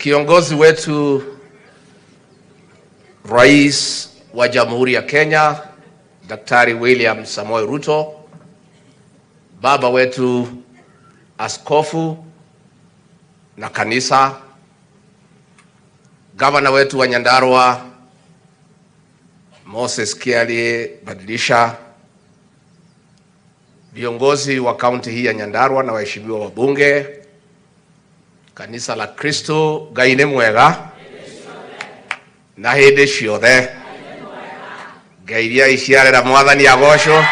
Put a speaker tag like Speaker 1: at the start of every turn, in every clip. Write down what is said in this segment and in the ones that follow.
Speaker 1: Kiongozi wetu Rais wa Jamhuri ya Kenya Daktari William Samoei Ruto, baba wetu askofu na kanisa, gavana wetu wa Nyandarua Moses Kiarie Badilisha, viongozi wa kaunti hii ya Nyandarua na waheshimiwa wabunge, kanisa la Kristo, Ngai nĩ mwega na hĩndĩ ciothe. Ngai iria iciarĩra Mwathani agocwo,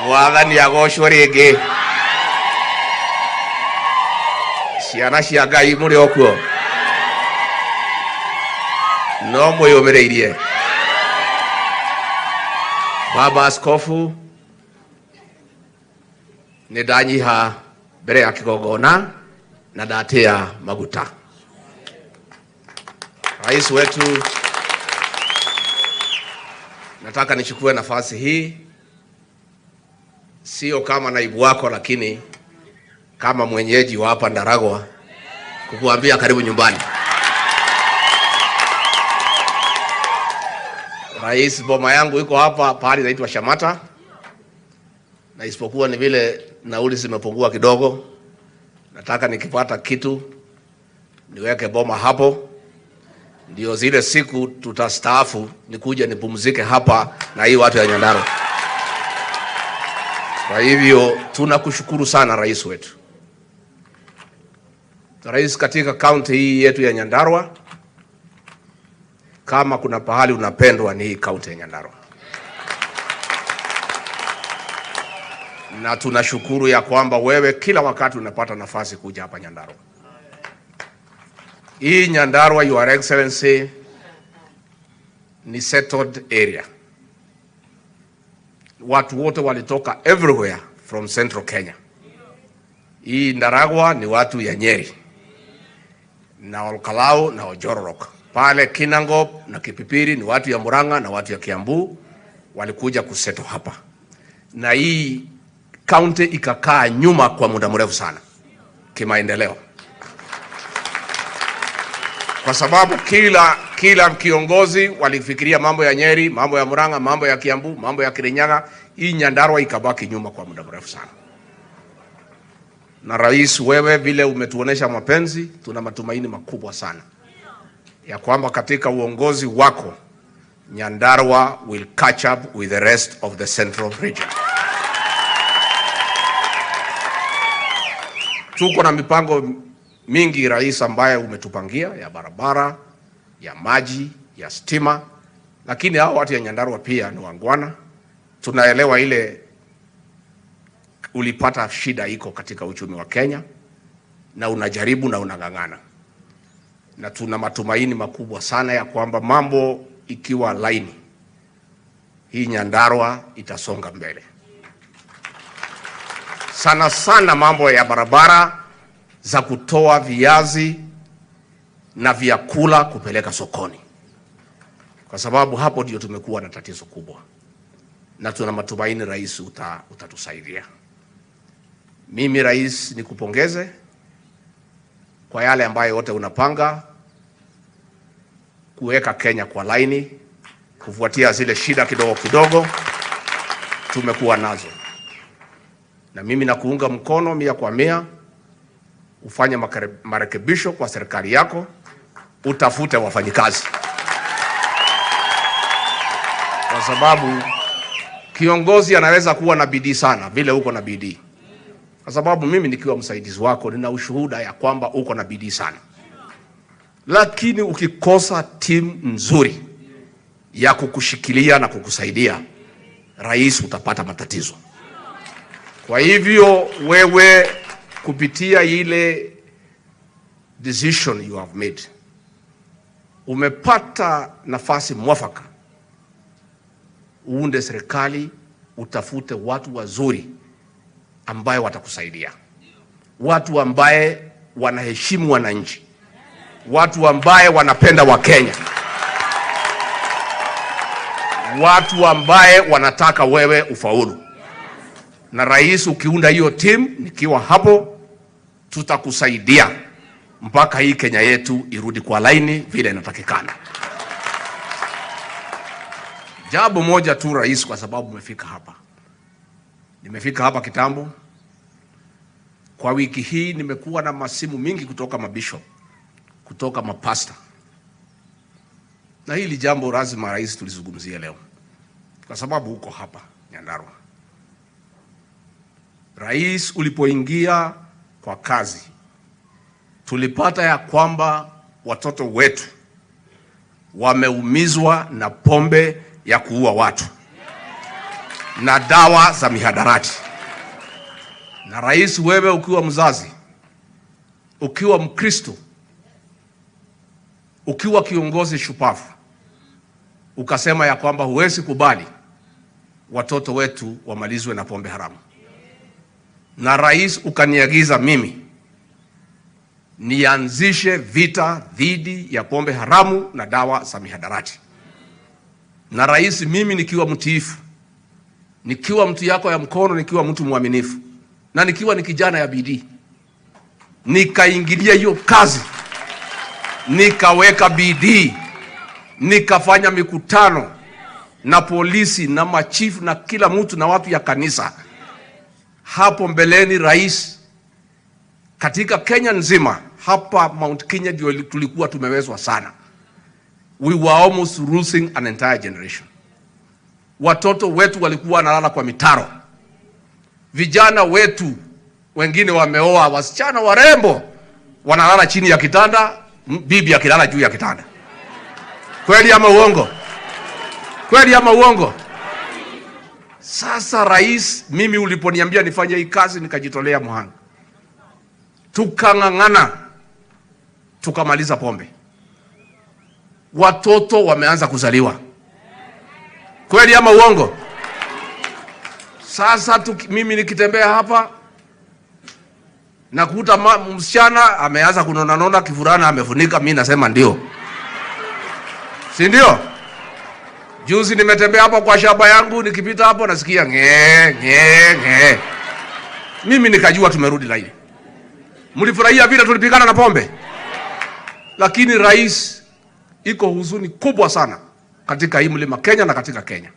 Speaker 1: Mwathani agocwo rĩngĩ. Ciana cia Ngai mũrĩ o kuo, no mwĩyũmĩrĩirie. Baba Askofu, nĩ ndanyiha mbere ya kigongona na ndatia maguta. Rais wetu, nataka nichukue nafasi hii, sio kama naibu wako, lakini kama mwenyeji wa hapa Ndaragwa, kukuambia karibu nyumbani. Rais, boma yangu iko hapa pahali inaitwa Shamata, na isipokuwa ni vile nauli zimepungua kidogo. Nataka nikipata kitu niweke boma hapo, ndio zile siku tutastaafu nikuje nipumzike hapa na hii watu ya Nyandarua. Kwa hivyo tunakushukuru sana rais wetu. Rais, katika kaunti hii yetu ya Nyandarua, kama kuna pahali unapendwa ni hii kaunti ya Nyandarua. Na tunashukuru ya kwamba wewe kila wakati unapata nafasi kuja hapa Nyandarua. Hii Nyandarua, Your Excellency, ni settled area. Watu wote walitoka everywhere from Central Kenya. Hii Ndaragwa ni watu ya Nyeri na Olkalau na Ojororok. Pale Kinangop na Kipipiri ni watu ya Murang'a na watu ya Kiambu walikuja kuseto hapa. Na hii county ikakaa nyuma kwa muda mrefu sana kimaendeleo, kwa sababu kila kiongozi walifikiria mambo ya Nyeri, mambo ya Murang'a, mambo ya Kiambu, mambo ya Kirinyaga. Hii Nyandarua ikabaki nyuma kwa muda mrefu sana. Na rais, wewe vile umetuonesha mapenzi, tuna matumaini makubwa sana ya kwamba katika uongozi wako Nyandarua will catch up with the rest of the central region. Tuko na mipango mingi rais, ambaye umetupangia ya barabara, ya maji, ya stima, lakini hao watu ya Nyandarua pia ni wangwana. Tunaelewa ile ulipata shida iko katika uchumi wa Kenya, na unajaribu na unang'ang'ana, na tuna matumaini makubwa sana ya kwamba mambo ikiwa laini, hii Nyandarua itasonga mbele. Sana sana mambo ya barabara za kutoa viazi na vyakula kupeleka sokoni, kwa sababu hapo ndio tumekuwa na tatizo kubwa, na tuna matumaini rais utatusaidia. Mimi rais nikupongeze kwa yale ambayo yote unapanga kuweka Kenya kwa laini, kufuatia zile shida kidogo kidogo tumekuwa nazo. Na mimi nakuunga mkono 100%, ufanye marekebisho kwa serikali yako, utafute wafanyikazi. Kwa sababu kiongozi anaweza kuwa na bidii sana vile uko na bidii. Kwa sababu mimi nikiwa msaidizi wako nina ushuhuda ya kwamba uko na bidii sana. Lakini ukikosa timu nzuri ya kukushikilia na kukusaidia, rais, utapata matatizo. Kwa hivyo wewe kupitia ile decision you have made, umepata nafasi mwafaka uunde serikali, utafute watu wazuri ambaye watakusaidia, watu ambaye wanaheshimu wananchi, watu ambaye wanapenda Wakenya, watu ambaye wanataka wewe ufaulu. Na rais, ukiunda hiyo team, nikiwa hapo, Tutakusaidia mpaka hii Kenya yetu irudi kwa laini vile inatakikana. Jambo moja tu, rais, kwa sababu umefika hapa, nimefika hapa kitambo. Kwa wiki hii nimekuwa na masimu mingi kutoka mabishop, kutoka mapasta, na hili jambo lazima, rais, tulizungumzie leo, kwa sababu uko hapa Nyandarua. Rais, ulipoingia kwa kazi, tulipata ya kwamba watoto wetu wameumizwa na pombe ya kuua watu na dawa za mihadarati. Na rais, wewe ukiwa mzazi, ukiwa Mkristo, ukiwa kiongozi shupavu, ukasema ya kwamba huwezi kubali watoto wetu wamalizwe na pombe haramu. Na rais, ukaniagiza mimi nianzishe vita dhidi ya pombe haramu na dawa za mihadarati. Na rais, mimi nikiwa mtiifu, nikiwa mtu yako ya mkono, nikiwa mtu mwaminifu na nikiwa ni kijana ya bidii, nikaingilia hiyo kazi, nikaweka bidii, nikafanya mikutano na polisi na machifu na kila mtu na watu ya kanisa. Hapo mbeleni, rais, katika Kenya nzima, hapa Mount Kenya ndio tulikuwa tumewezwa sana. We were almost losing an entire generation. Watoto wetu walikuwa wanalala kwa mitaro, vijana wetu wengine wameoa wasichana warembo, wanalala chini ya kitanda, bibi akilala juu ya kitanda. Kweli ama uongo? Kweli ama uongo? Sasa rais, mimi uliponiambia nifanye hii kazi nikajitolea muhanga, tukang'ang'ana, tukamaliza pombe, watoto wameanza kuzaliwa. Kweli ama uongo? Sasa mimi nikitembea hapa nakuta msichana ameanza kunona nona, kifurana amefunika, mimi nasema ndio, si ndio? Juzi nimetembea hapo kwa shamba yangu, nikipita hapo nasikia nge nge nge, mimi nikajua tumerudi laini. Mlifurahia vile tulipigana na pombe, lakini rais, iko huzuni kubwa sana katika hii mlima Kenya na katika Kenya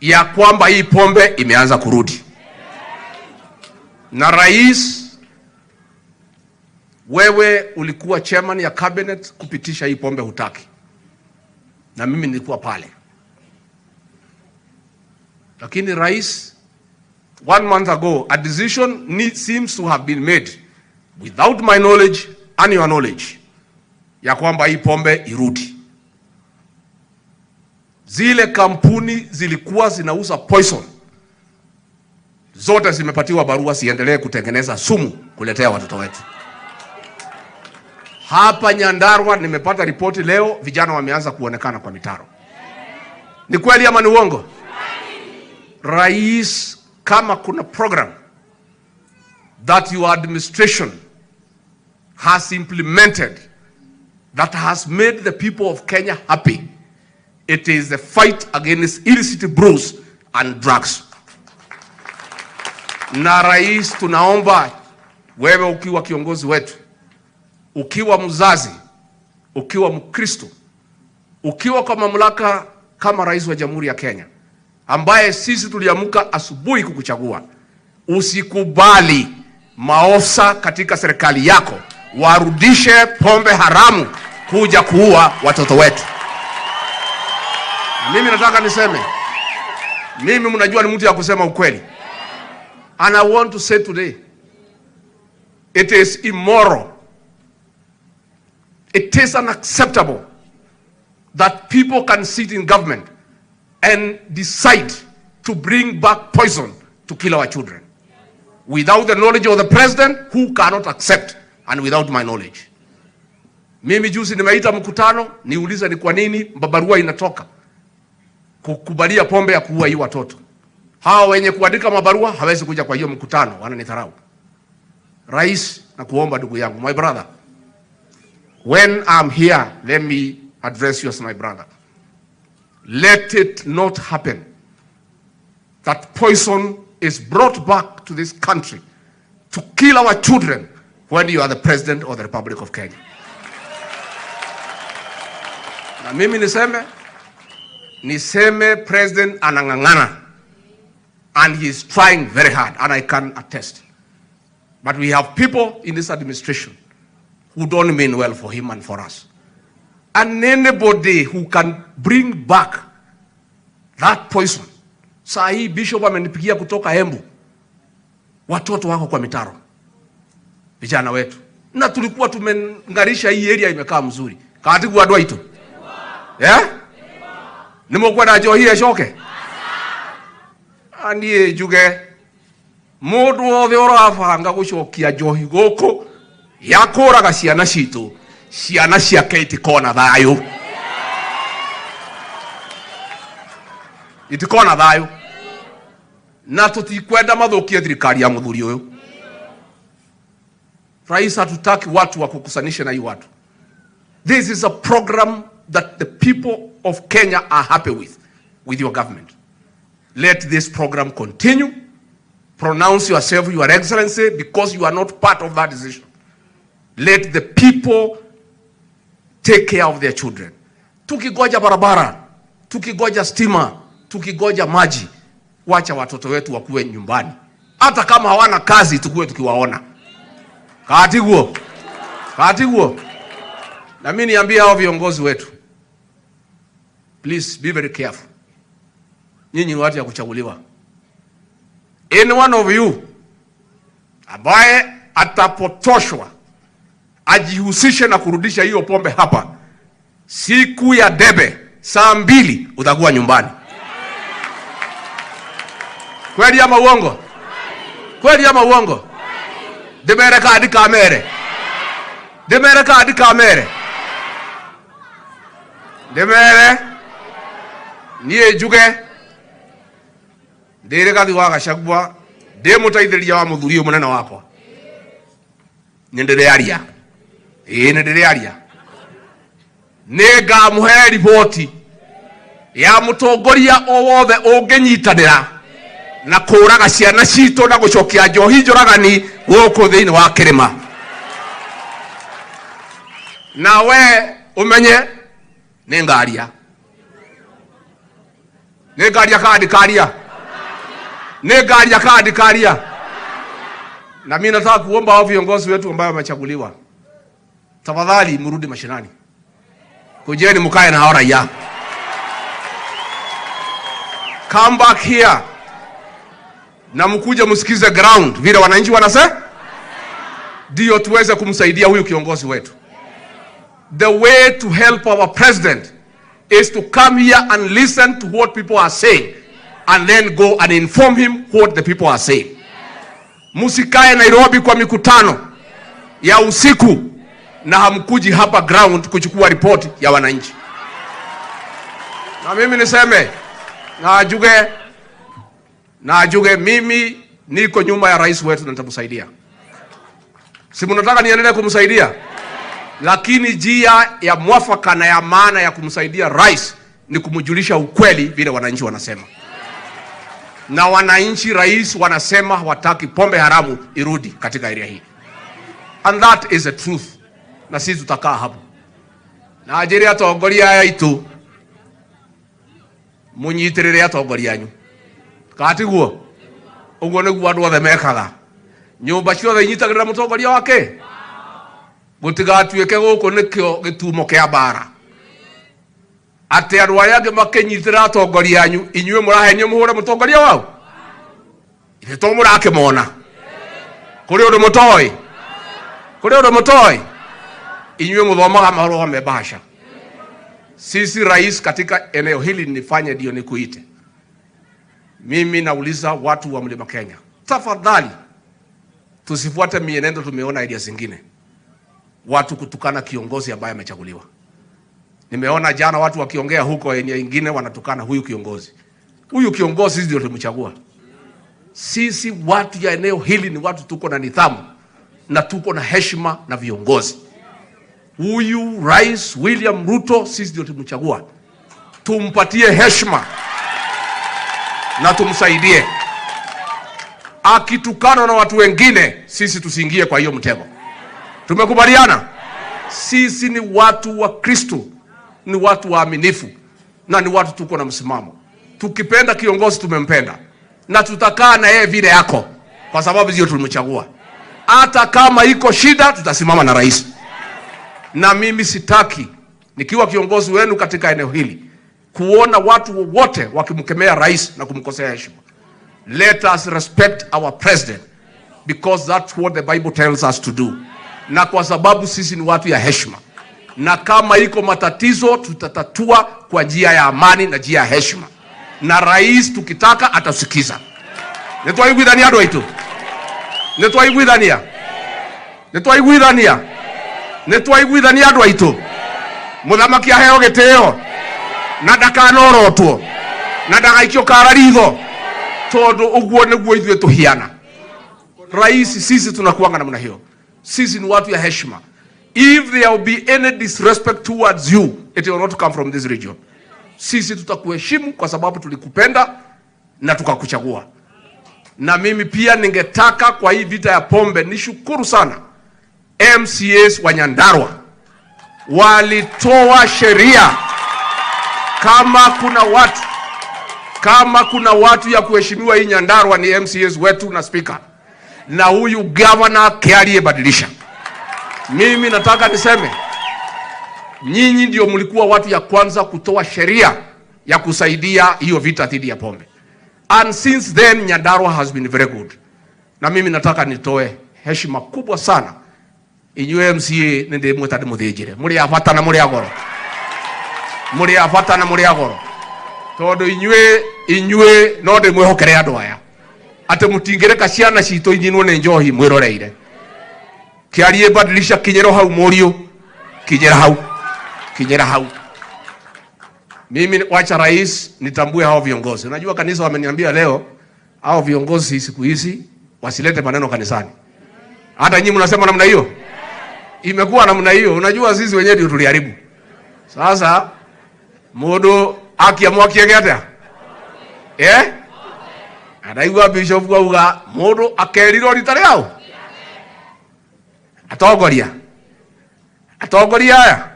Speaker 1: ya kwamba hii pombe imeanza kurudi. Na rais, wewe ulikuwa chairman ya cabinet kupitisha hii pombe hutaki, na mimi nilikuwa pale. Lakini rais, one month ago a decision seems to have been made without my knowledge and your knowledge ya kwamba hii pombe irudi. Zile kampuni zilikuwa zinauza poison zote zimepatiwa barua ziendelee kutengeneza sumu kuletea watoto wetu. Hapa Nyandarua nimepata ripoti leo, vijana wameanza kuonekana kwa mitaro. Ni kweli ama ni uongo? Rais, kama kuna program that your administration has implemented that has made the people of Kenya happy, it is the fight against illicit brews and drugs. Na rais, tunaomba wewe ukiwa kiongozi wetu, ukiwa mzazi, ukiwa Mkristo, ukiwa kwa mamlaka kama rais wa Jamhuri ya Kenya, ambaye sisi tuliamka asubuhi kukuchagua, usikubali maofisa katika serikali yako warudishe pombe haramu kuja kuua watoto wetu. Mimi nataka niseme, mimi mnajua ni mtu ya kusema ukweli. And I want to say today, it is immoral, it is unacceptable that people can sit in government and decide to bring back poison to kill our children without the knowledge of the president, who cannot accept, and without my knowledge. Mimi juzi nimeita mkutano niulize ni kwa nini barua inatoka kukubalia pombe ya kuua hii watoto. Hawa wenye kuandika mabarua hawezi kuja kwa hiyo mkutano, wananidharau. Rais, nakuomba ndugu yangu, my brother, when I'm here, let me address you as my brother. Let it not happen that poison is brought back to this country. to kill our children when you are the president of the Republic of Kenya. Na mimi niseme president anang'ang'ana, and he is trying very hard, and I can attest. But we have people in this administration who don't mean well for him and for us. And anybody who can bring back that poison. Saa hii bishop amenipigia kutoka Embu. Watoto wako kwa mitaro. Vijana wetu. Na tulikuwa tumengarisha hii area imekaa mzuri. Katigu andũ aitũ. Yeah? Nĩmũkwenda njohi ĩcoke? Niĩ njuge mũndũ wothe ũrabanga gũcokia njohi gũkũ ya kũraga ciana citũ, ciana ciake itikona thayũ. Itikona thayũ. Na tũtikwenda mathũkie thirikari ya mũthuri ũyũ. Rais, hatutaki watu wa kukusanisha na hii watu. This is a program that the people of Kenya are happy with your government. Let this program continue. Pronounce yourself, Your Excellency, because you are not part of that decision. Let the people take care of their children. Tukigoja barabara, tukigoja stima, tukigoja maji, wacha watoto wetu wakuwe nyumbani. Hata kama hawana kazi, tukuwe tukiwaona. Katiguo. Katiguo. Na mimi niambie hao viongozi wetu, please be very careful. Nyinyi ni watu ya kuchaguliwa. Any one of you ambaye atapotoshwa ajihusishe na kurudisha hiyo pombe hapa, siku ya debe saa 2 utakuwa nyumbani. Kweli ama uongo? Kweli ama uongo? Demere kadi kamere. Demere kadi kamere. Demere niye njuge ndire Rigathi wa Gachagua ndi muteithĩrĩria wa mũthuri ũyũ mũnene wakwa. Nĩ ndĩrĩaria. Ĩĩ nĩ ndĩrĩaria. Nĩ ngamũhe riboti ya mũtongoria o wothe ũngĩnyitanĩra na kũraga ciana citũ na gũcokia njohi njũragani gũkũ thĩinĩ wa kĩrĩma. Na we ũmenye nĩ ngaria. Nĩ ngaria kana ndikaria? Nĩ ngaria kana ndikaria? Na mimi nataka kuomba hao viongozi wetu ambao wamechaguliwa, tafadhali mrudi mashinani. Kujeni mkae na hao raia. Come back here. Na mkuje msikize ground vile wananchi wanasema, ndio tuweze kumsaidia huyu kiongozi wetu. The way to help our president is to come here and listen to what people are saying and then go and inform him what the people are saying. Musikae Nairobi kwa mikutano ya usiku na hamkuji hapa ground kuchukua report ya wananchi. Na mimi niseme, na ajuge mimi niko nyuma ya rais wetu na nitamsaidia. Si mnataka niendelee kumsaidia? Lakini njia ya mwafaka na ya maana ya kumsaidia rais ni kumjulisha ukweli vile wananchi wanasema. Na wananchi rais wanasema hawataki pombe haramu irudi katika area hii. And that is the truth. Na sisi tutakaa hapo. Na ajiri atongoria aya itu munyitirire atongoria anyu. Katiguo. Uguo niguo andu othe mekaga. Nyumba ciothe inyitagirira mutongoria wake. Gutigatuike guku nikio gitumo kia bara. Ati andu aria angi makinyitira atongoria anyu, inyuĩ mũrahenio mũhũre mũtongoria wao? Ithe to mũrakĩmona. Kũrĩ ũndũ mũtoĩ? Kũrĩ ũndũ mũtoĩ? Inyuĩ mũthomaga marũa me bahasha. Sisi rais katika eneo hili nifanye ndio nikuite. Mimi nauliza watu wa Mlima Kenya, tafadhali tusifuate mienendo tumeona area zingine. Watu kutukana kiongozi ambaye amechaguliwa. Nimeona jana watu wakiongea huko eneo ingine wanatukana huyu kiongozi. Huyu kiongozi sisi ndio tulimchagua. Sisi watu ya eneo hili ni watu tuko na nidhamu na tuko na heshima na viongozi. Huyu Rais William Ruto sisi ndio tulimchagua. Tumpatie heshima na tumsaidie. akitukana na watu wengine, sisi tusiingie kwa hiyo mtego. Tumekubaliana? Sisi ni watu wa Kristo, ni watu waaminifu na ni watu tuko na msimamo. Tukipenda kiongozi tumempenda na tutakaa na yeye vile yako, kwa sababu sio tulimchagua. Hata kama iko shida tutasimama na rais. Na mimi sitaki nikiwa kiongozi wenu katika eneo hili kuona watu wote wakimkemea rais na kumkosea heshima. Let us respect our president because that's what the Bible tells us to do. Na kwa sababu sisi ni watu ya heshima, na kama iko matatizo tutatatua kwa njia ya amani na njia ya heshima, na rais tukitaka atasikiza. Nitwaiguithania andu aitu, nitwaiguithania, nitwaiguithania, nitwaiguithania andu aitu. Muthamaki aheo gitio na ndakanorotwo na ndagaikio kara ritho, tondu uguo niguo ithuĩ tuhiana. Rais, sisi tunakuanga namna hiyo. Sisi ni watu ya heshima. If there will be any disrespect towards you, it will not come from this region. Sisi tutakuheshimu kwa sababu tulikupenda na tukakuchagua. Na mimi pia ningetaka kwa hii vita ya pombe nishukuru sana MCAs wa Nyandarua walitoa sheria. Kama kuna watu ya kuheshimiwa hii Nyandarua ni MCAs wetu na speaker na huyu governor Kiarie Badilisha. Mimi nataka niseme nyinyi ndio mlikuwa watu ya kwanza kutoa sheria ya kusaidia hiyo vita dhidi ya pombe. And since then Nyandarua has been very good. Na mimi nataka nitoe heshima kubwa sana inyuĩ MCA nĩ ndĩmwĩta ndĩmũthĩnjĩre. Mũrĩ a bata na mũrĩ a goro. Mũrĩ a bata na mũrĩ a goro. Tondũ inyuĩ no ndĩmwĩhokere andũ aya atĩ mũtingĩreka ciana citũ inyinwo nĩ njohi mwĩroreire. Kiarie Badilisha, kinyĩra hau mũriũ, kinyĩra hau, kinyĩra hau. Mimi wacha rais nitambue hao viongozi. Unajua kanisa wameniambia leo hao viongozi siku hizi wasilete maneno kanisani. Hata nyinyi mnasema namna hiyo? Imekuwa namna hiyo. Unajua sisi wenyewe ndio tuliharibu. Sasa mundu akiamua kiege atia? Eh? Anaigua bishop auga mundu akerirwo rita riao. Atongoria. Atongoria aya.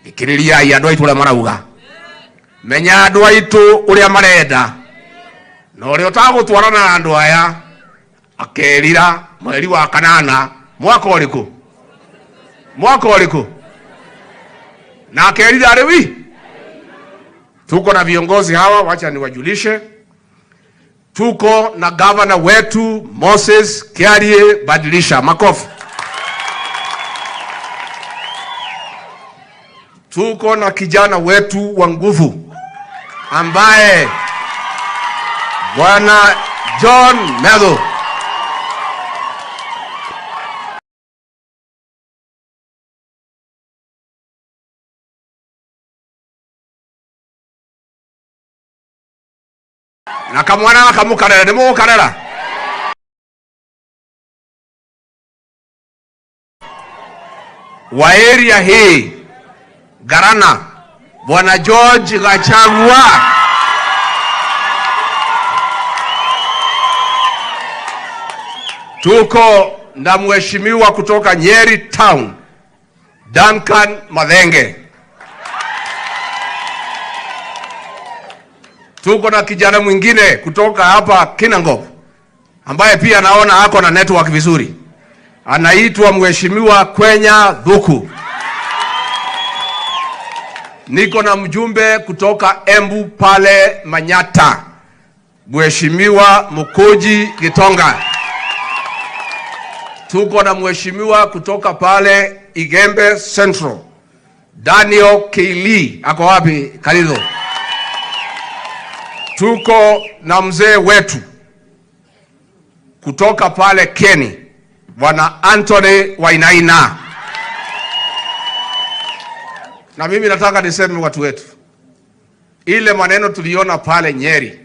Speaker 1: Ikiriria ai andu aitu uria marauga. Menya andu aitu uria marenda. Na uria utagutwarana na andu aya akerira mweri wa kanana mwaka uriku? Mwaka uriku? Na akerira riwi. Tuko na viongozi hawa, wacha niwajulishe. Tuko na governor wetu Moses Kiarie Badilisha. Makofi. Tuko na kijana wetu wa nguvu ambaye Bwana John Methu. Na kamwana kamukarera ni mugukarera. Wa area hii Garana, Bwana George Gachagua. Tuko na mheshimiwa kutoka Nyeri Town, Duncan Mathenge. Tuko na kijana mwingine kutoka hapa Kinangop ambaye pia naona ako na network vizuri. Anaitwa mheshimiwa Kwenya Thuku. Niko na mjumbe kutoka Embu pale Manyata, mheshimiwa Mukoji Gitonga. Tuko na mheshimiwa kutoka pale Igembe Central, Daniel Keili. Ako wapi Kalido? Tuko na mzee wetu kutoka pale Keni, Bwana Anthony Wainaina. Na mimi nataka niseme watu wetu, ile maneno tuliona pale Nyeri,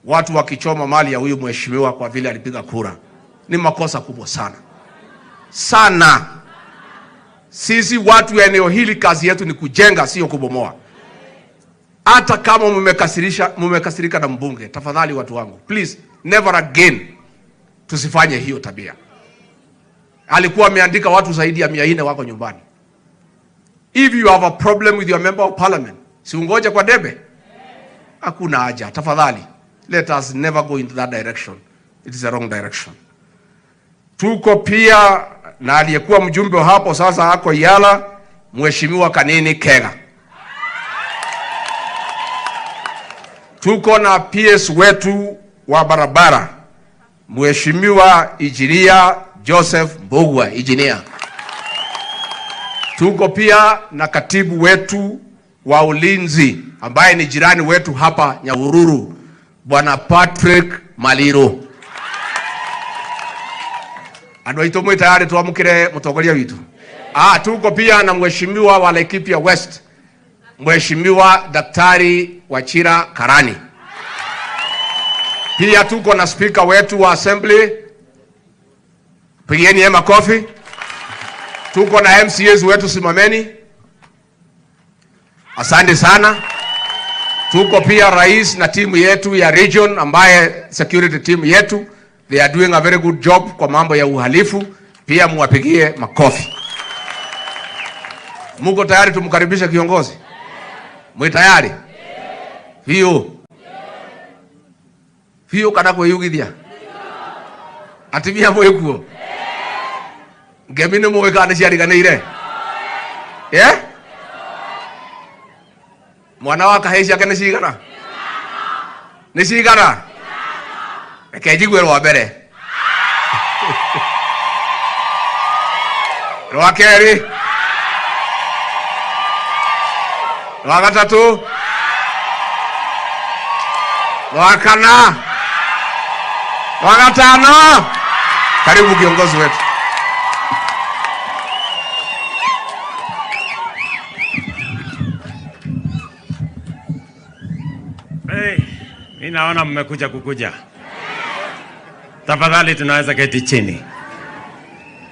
Speaker 1: watu wakichoma mali ya huyu mheshimiwa kwa vile alipiga kura, ni makosa kubwa sana sana. Sisi watu ya eneo hili kazi yetu ni kujenga, sio kubomoa. Hata kama mumekasirika na mbunge, tafadhali watu wangu, please never again Tusifanye hiyo tabia. Alikuwa ameandika watu zaidi ya 400 wako nyumbani. If you have a problem with your member of parliament, si ungoje kwa debe? Hakuna haja. Tafadhali, let us never go into that direction. It is the wrong direction. Tuko pia na aliyekuwa mjumbe hapo sasa ako Yala, Mheshimiwa Kanini Kega. Tuko na PS wetu wa barabara, Mheshimiwa Injinia Joseph Mbugua, injinia. Tuko pia na katibu wetu wa ulinzi ambaye ni jirani wetu hapa Nyahururu, Bwana Patrick Maliro. Andu aitu mwi tayari twamukire mutongoria witu. Tuko pia na mheshimiwa wa Laikipia West, Mheshimiwa Daktari Wachira Karani. Pia tuko na speaker wetu wa assembly, pigieni yeye makofi. Tuko na MCAs wetu, simameni. Asante sana. Tuko pia rais na timu yetu ya region, ambaye security team yetu, they are doing a very good job kwa mambo ya uhalifu, pia muwapigie makofi. Muko tayari tumkaribishe kiongozi? Mwi tayari? Hiyo. Hiyo kana kwiyugithia. Atimia mwikuo. Ngemi nĩ mũĩ kana nĩ ciariganĩire? Eh? Mwana wa kahĩĩ ciake nĩ cigana? Nĩ cigana? Reke njigue rwa mbere. Rwa kerĩ. Rwa gatatũ. Rwa kana. Rwa gatano. Karibu kiongozi wetu.
Speaker 2: Hey, mimi naona mmekuja kukuja. Tafadhali tunaweza keti chini.